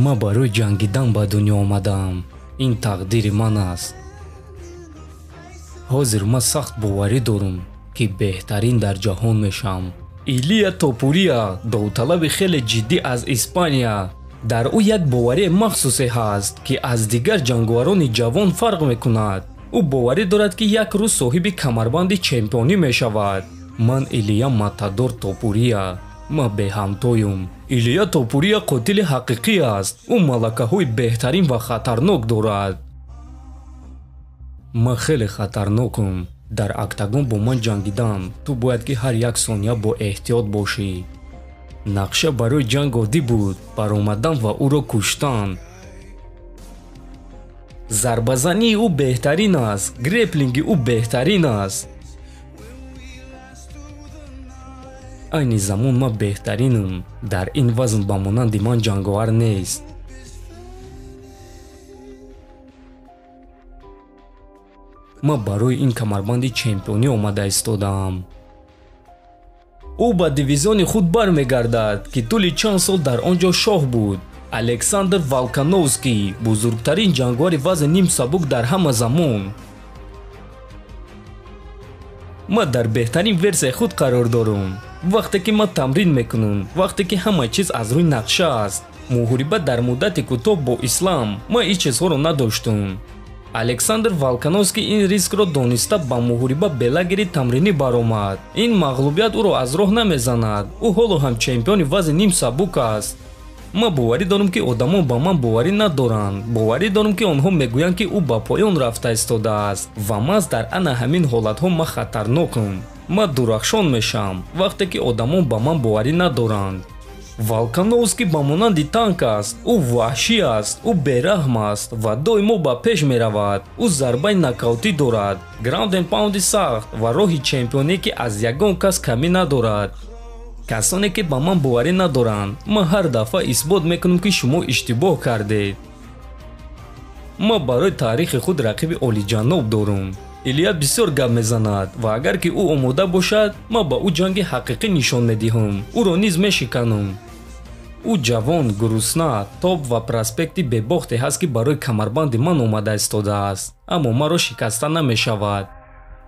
Ман барои ҷангидан ба дунё омадаам. Ин тақдири ман аст. Ҳозир ман сахт боварӣ дорам, ки беҳтарин дар ҷаҳон мешавам. Илия Топурия, довталаби хеле ҷиддӣ аз Испания. Дар ӯ як боварии махсусе ҳаст, ки аз дигар ҷанговарони ҷавон фарқ мекунад. Ӯ боварӣ дорад, ки як рӯз соҳиби камарбанди чемпионӣ мешавад. Ман Илия Матадор Топурия. Ман беҳамтоюм. Илия Топурия қотили ҳақиқӣ аст. Ӯ малакаҳои беҳтарин ва хатарнок дорад. Ман хеле хатарнокум. Дар октагон бо ман ҷангидан ту бояд ки ҳар як сония бо эҳтиёт бошӣ. Нақша барои ҷанг оддӣ буд: баромадан ва ӯро куштан. Зарбазании ӯ беҳтарин аст, греплинги ӯ беҳтарин аст. Айни замон ман беҳтаринам. Дар ин вазн ба монанди ман ҷанговар нест. Ман барои ин камарбанди чемпионӣ омада истодаам. Ӯ ба дивизиони худ бармегардад, ки тӯли чанд сол дар он ҷо шоҳ буд. Александр Волкановский, бузургтарин ҷанговари вазни нимсабук дар ҳама замон. Ман дар беҳтарин версияи худ қарор дорам. Вақте ки ман тамрин мекунам, вақте ки ҳама чиз аз рӯи нақша аст. Муҳориба дар муддати кӯтоҳ бо Ислам, ман ҳеҷ чизҳоро надоштам. Александр Волкановский ин рискро дониста ба муҳориба бе лагери тамринӣ баромад. Ин мағлубият ӯро аз роҳ намезанад. Ӯ ҳоло ҳам чемпиони вазни нимсабук аст. Ман боварӣ дорам, ки одамон ба ман боварӣ надоранд. Боварӣ дорам, ки онҳо мегӯянд, ки ӯ ба поён рафта истодааст. Ва маҳз дар ана ҳамин ҳолатҳо ман хатарнокам. Ман дурахшон мешавам, вақте ки одамон ба ман боварӣ надоранд. Волкановский ба монанди танк аст. Ӯ ваҳшӣ аст, ӯ бераҳм аст ва доимо ба пеш меравад. Ӯ зарбаи нокаутӣ дорад, ground and pound и сахт ва роҳи чемпионе, ки аз ягон кас камӣ надорад. Касоне ки ба ман боварӣ надоранд, ман ҳар дафъа исбот мекунам, ки шумо иштибоҳ кардед. Ман барои таърихи худ рақиби олиҷаноб дорам. Илия бисёр гап мезанад ва агар ки ӯ омода бошад, ман ба ӯ ҷанги ҳақиқӣ нишон медиҳам. Ӯро низ мешиканам. Ӯ ҷавон, гурусна, топ ва проспекти бебохте ҳаст, ки барои камарбанди ман омада истодааст, аммо маро шикаста намешавад.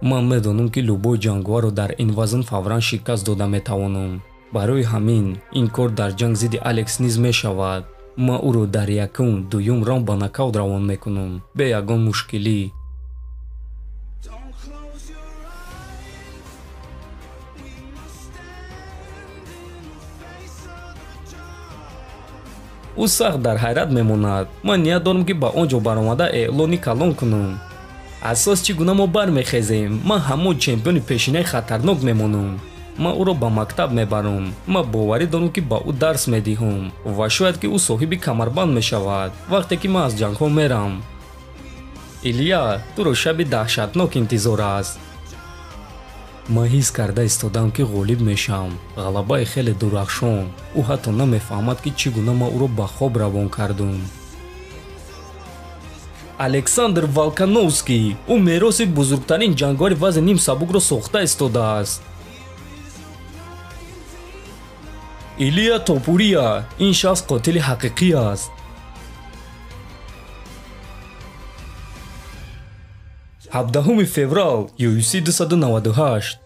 Ман медонам, ки любой ҷанговарро дар ин вазн фавран шикаст дода метавонам. Барои ҳамин ин кор дар ҷанг зидди Алекс низ мешавад. Ман ӯро дар якум, дуюм раунд ба нокаут равон мекунам, бе ягон мушкилӣ. Ӯ сахт дар ҳайрат мемонад. Ман ният дорам, ки ба он ҷо баромада эълони калон кунам. Асос чӣ гуна мо бармехезем? Ман ҳамон чемпиони пешинаи хатарнок мемонам. Ман ӯро ба мактаб мебарам. Ман боварӣ дорам, ки ба ӯ дарс медиҳам ва шояд ки ӯ соҳиби камарбанд мешавад, вақте ки ман аз ҷангҳо мерам. Илия, туро шаби даҳшатнок интизор аст. Ман ҳис карда истодам, ки ғолиб мешавам. Ғалабаи хеле дурахшон. Ӯ ҳатто намефаҳмад, ки чӣ гуна ман ӯро ба хоб равон кардам. Александр Волкановский, ӯ мероси бузургтарин ҷанговари вазни нимсабукро сохта истодааст. Илия Топурия, ин шахс қотили ҳақиқӣ аст. 17 феврал, UFC 298.